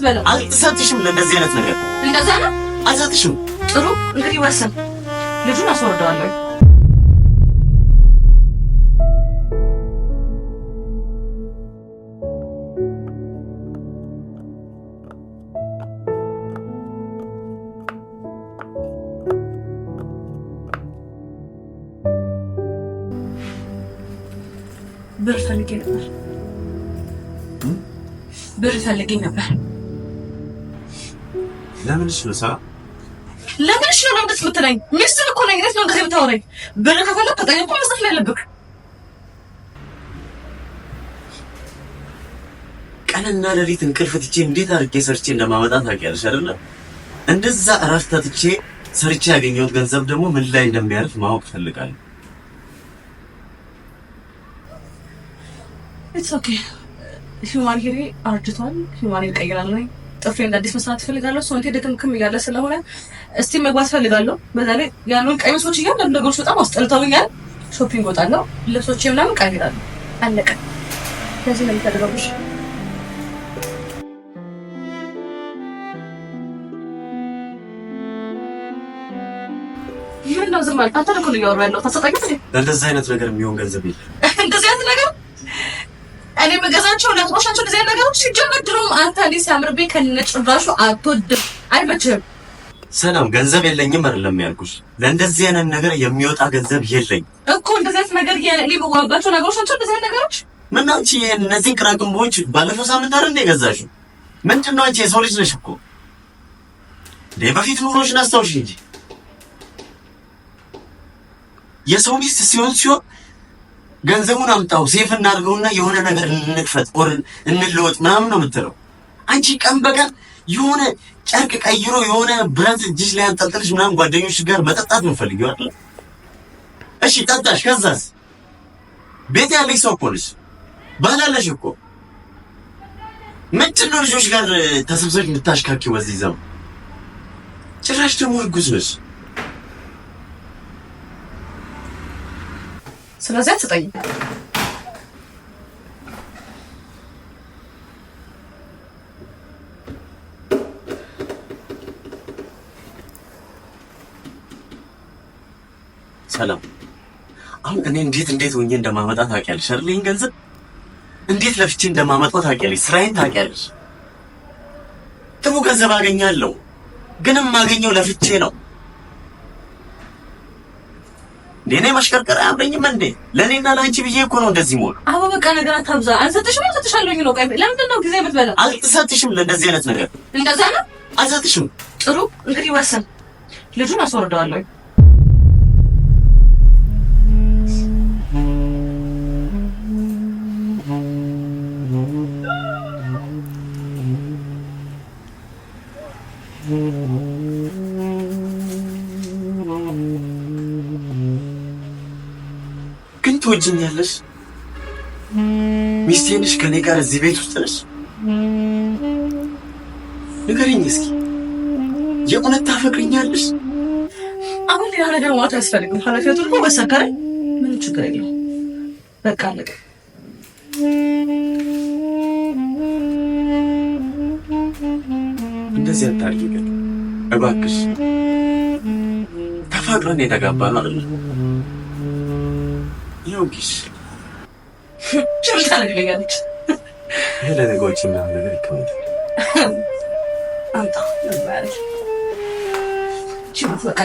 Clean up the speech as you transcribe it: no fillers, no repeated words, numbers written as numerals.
የምትበላው? አልሰጥሽም። ለእንደዚህ አይነት ነገር እንደዛ ነው። አልሰጥሽም። ጥሩ እንግዲህ ወስን። ልጁን አስወርደዋለሁ። ብር ፈልጌ ነበር። ብር ፈልጌ ነበር። ለምንሽ ነው ሰላም? ለምንሽ ነው ለምንድን የምትለኝ? ሚስትህ እኮ ነኝ። እንዴት ነው እንደዚህ የምታወራኝ? ብር ከፈለክ ከጠየቅኩ መስጠት ነው ያለብህ። ቀንና ሌሊት እንቅልፍ ትቼ እንዴት አድርጌ ሰርቼ እንደማመጣ ታውቂያለሽ አይደለ? እንደዛ እረፍት ትቼ ሰርቼ ያገኘሁት ገንዘብ ደግሞ ምን ላይ እንደሚያርፍ ማወቅ እፈልጋለሁ። It's okay። Human hair ኤ አርጅቷል። Human hair እቀይራለሁ። ጥፍሬ እንደ አዲስ መስራት እፈልጋለሁ። ሰውነቴ ድክምክም እያለ ስለሆነ እስቲ መግባት እፈልጋለሁ። በዛ ላይ ያሉን ቀሚሶች እያንዳንዱ ነገሮች በጣም አስጠልተውኛል። Shopping እወጣለሁ። ልብሶቼ ምናምን እቀይራለሁ። አለቀ። ለዚህ ነው የምፈልገው ብር። ምን ነው ዝም አልክ? አንተ እኮ ነው እያወራሁ ያለሁት። አትሰጠኝም እንዴ? ለእንደዚህ አይነት ነገር የሚሆን ገንዘብ የለም። እንደዚህ አይነት ነገር እኔ የምገዛቸው ነገሮች ናቸው። እንደዚህ አይነት ነገሮች ሲጀመር ድሮም አንተ እኔ ሲያምርብኝ ከነጭራሹ አትወድም፣ አይመችህም። ሰላም፣ ገንዘብ የለኝም አይደለም ያልኩሽ። ለእንደዚህ አይነት ነገር የሚወጣ ገንዘብ የለኝም እኮ። እንደዚህ አይነት ነገር እኔ የምዋጋቸው ነገሮች ናቸው። እንደዚህ አይነት ነገሮች ምን አንቺ እነዚህን ቅራቅንቦች ባለፈው ሳምንት አይደል እንደ የገዛሽው? ምንድን ነው አንቺ የሰው ልጅ ነሽ እኮ እንዴ! በፊት ኑሮሽን አስታውሽ እንጂ። የሰው ሚስት ሲሆን ሲሆን ገንዘቡን አምጣው save እናድርገውና የሆነ ነገር እንክፈት or እንለወጥ ምናምን ነው የምትለው። አንቺ ቀን በቀን የሆነ ጨርቅ ቀይሮ የሆነ ብረት እጅሽ ላይ አንጠልጥልሽ ምናምን ጓደኞች ጋር መጠጣት ነው ፈልጊው አይደል? እሺ ጠጣሽ፣ ከዛስ? ቤት ያለሽ ሰው እኮ ነሽ፣ ባል አለሽ እኮ። ምንድን ነው ልጆች ጋር ተሰብሰብሽ የምታሽካኪው በዚህ ዘመን? ጭራሽ ደግሞ እርጉዝ ነሽ። ስለዚህ አትሰጠኝም። ሰላም፣ አሁን እኔ እንዴት እንዴት ሆኜ እንደማመጣ ታውቂያለሽ አይደል? ይሄን ገንዘብ እንዴት ለፍቼ እንደማመጣው ታውቂያለሽ፣ ስራዬን ታውቂያለሽ። ጥሩ ገንዘብ አገኛለሁ፣ ግን የማገኘው ለፍቼ ነው። እንዴ እኔ መሽከርከር አያምረኝም እንዴ? ለእኔና ለአንቺ ብዬ እኮ ነው እንደዚህ ሞሉ። አቦ በቃ ነገር አታብዛ። አልሰጥሽም፣ አልሰጥሻለሁኝ ነው። ቆይ ለምንድን ነው ጊዜ የምትበላው? አልሰጥሽም። ለእንደዚህ አይነት ነገር እንደዛ ነው። አልሰጥሽም። ጥሩ እንግዲህ ወስን። ልጁን አስወርደዋለሁ። ግን ትወጂኛለሽ? ሚስቴ ነሽ? ከኔ ጋር እዚህ ቤት ውስጥ ነሽ? ንገሪኝ እስኪ የእውነት ታፈቅሪኛለሽ? አሁን ሌላ ነገር ማለት አያስፈልግም። ኃላፊነቱን እኮ ወሰድክ አይደል? ምንም ችግር የለውም። በቃ አለቀ። እንደዚህ አታድርጊ ግን እባክሽ። ተፋቅረን የተጋባን አይደል? ይኸው እንኪሽ። ችግር ታደርግልኛለች። ይሄ ለነገዎች ምናምን ነገር ይቀመጣል። አምጣ ነበር ችግር በቃ።